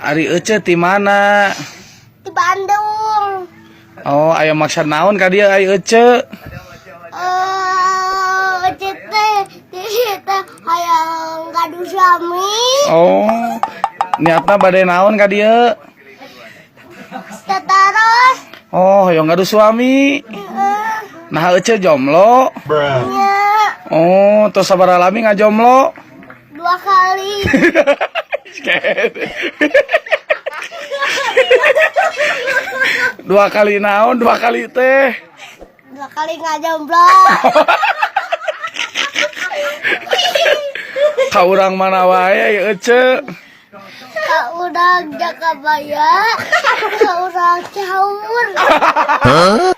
Ari Ece ti mana? Di Bandung. Oh, aya maksud naon ka dieu ari Ece? Eh, Ece teh di teh hayang gaduh suami. Oh, niatna bade naon ka dieu? Tetaros. Oh, hoyong gaduh suami. Nah, Ece jomblo. Nya. Oh, tos sabaraha lami ngajomblo? 2 kali. 2 kali naon? 2 kali teh. 2 kali ngajomblo. Ka urang mana wae aya Ece? Ka urang Jakabaya, ka urang Caur. Hah?